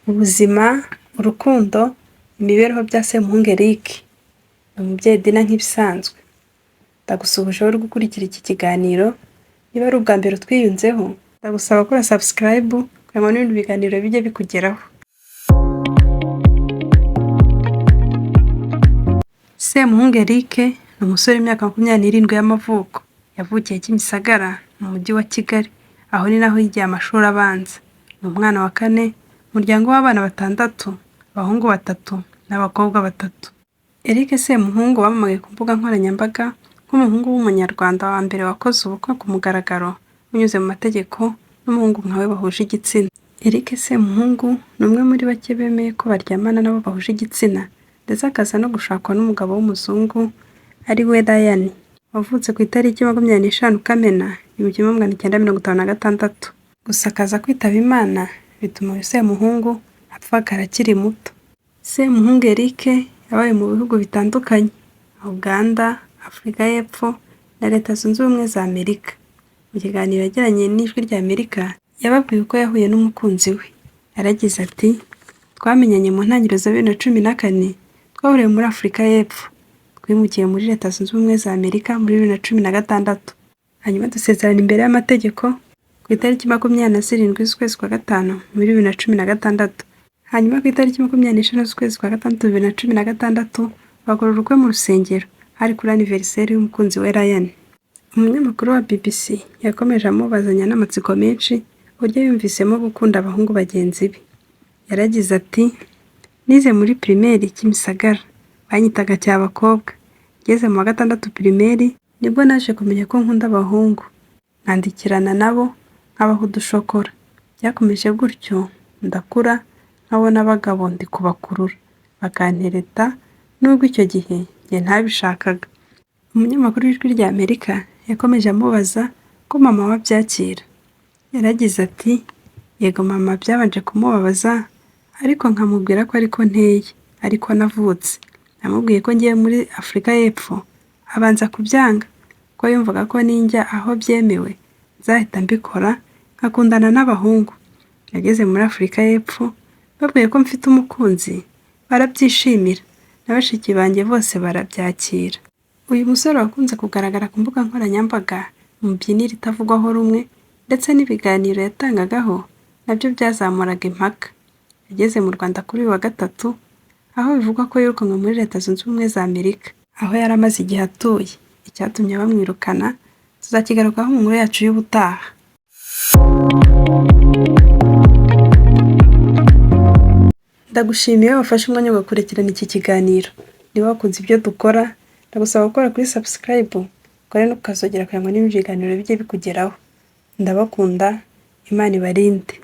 Ubuzima, urukundo, imibereho bya Semuhungu Eric. Ni umubyeyi Dina nk'ibisanzwe. Ndagusuhuje wowe uri gukurikira iki kiganiro, niba ari ubwa mbere utwiyunzeho, ndagusaba gukora subscribe kugira ngo n'ibindi biganiro bijye bikugeraho. Semuhungu Eric ni umusore w'imyaka 27 y'amavuko. Yavukiye Kimisagara mu mujyi wa Kigali, aho ni naho yigiye amashuri abanza. Ni umwana wa kane mu muryango w'abana batandatu, abahungu batatu n'abakobwa batatu. Eric Semuhungu wamamaye ku mbuga nkoranyambaga nk'umuhungu w'umunyarwanda wa mbere wakoze ubukwe ku mugaragaro binyuze mu mategeko n'umuhungu nkawe bahuje igitsina. Eric Semuhungu ni umwe muri bake bemeye ko baryamana n'abo bahuje igitsina ndetse akaza no gushakwa n'umugabo w'umuzungu ari we Ryan wavutse ku itariki 25 Kamena 1956. Gusa akaza kwitaba Imana bituma uyu Semuhungu apfakara akiri muto. Semuhungu Eric yabaye mu bihugu bitandukanye Uganda, Afurika y'Epfo na Leta Zunze Ubumwe za Amerika. Mu kiganiro yagiranye n'Ijwi ry'Amerika yababwiye uko yahuye n'umukunzi we. Yaragize ati “Twamenyanye mu ntangiriro za 2014, twahuriye muri Afurika y'Epfo. Twimukiye muri Leta Zunze Ubumwe za Amerika muri 2016. Hanyuma dusezerana imbere y'amategeko ku itariki 27 z'ukwezi kwa gatanu muri 2016. Hanyuma ku itariki 25 z'ukwezi kwa gatandatu 2016 bakora ubukwe mu rusengero, hari kuri anniversaire y'umukunzi we Ryan.” Umunyamakuru wa BBC yakomeje amubazanya n'amatsiko menshi uburyo yumvisemo gukunda abahungu bagenzi be. Yaragize ati “Nize muri primaire Kimisagara, banyitaga Cyabakobwa. Ngeze mu wa gatandatu primaire nibwo naje kumenya ko nkunda abahungu, nkandikirana nabo nkabaha udushokora. Byakomeje gutyo ndakura nkabona abagabo ndi kubakurura, bakantereta nubwo icyo gihe njye ntabishakaga.” Umunyamakuru w'Ijwi ry'Amerika yakomeje amubaza ko mama we abyakira. Yaragize ati “Yego mama byabanje kumubabaza ariko nkamubwira ko ariko nteye, ariko navutse. Namubwiye ko ngiye muri Afurika y'Epfo abanza kubyanga kuko yumvaga ko ninjya aho byemewe nzahita mbikora nkakundana n'abahungu. Nageze muri Afurika y'Epfo babwiye ko mfite umukunzi barabyishimira na bashiki banjye bose barabyakira.” Uyu musore wakunze kugaragara ku mbuga nkoranyambaga mu mibyinire itavugwaho rumwe ndetse n'ibiganiro yatangagaho nabyo byazamuraga impaka. Yageze mu Rwanda kuri uyu wa gatatu, aho bivugwa ko yirukanwe muri Leta Zunze Ubumwe za Amerika, aho yari amaze igihe atuye. Icyatumye bamwirukana tuzakigarukaho mu nkuru yacu y'ubutaha. Ndagushimiye wafashe umwanya ugakurikirana iki kiganiro. Niba wakunze ibyo dukora, ndagusaba gukora kuri subscribe, ukore no kukazogera kugira ngo n'ibindi biganiro bijye bikugeraho. Ndabakunda, Imana ibarinde.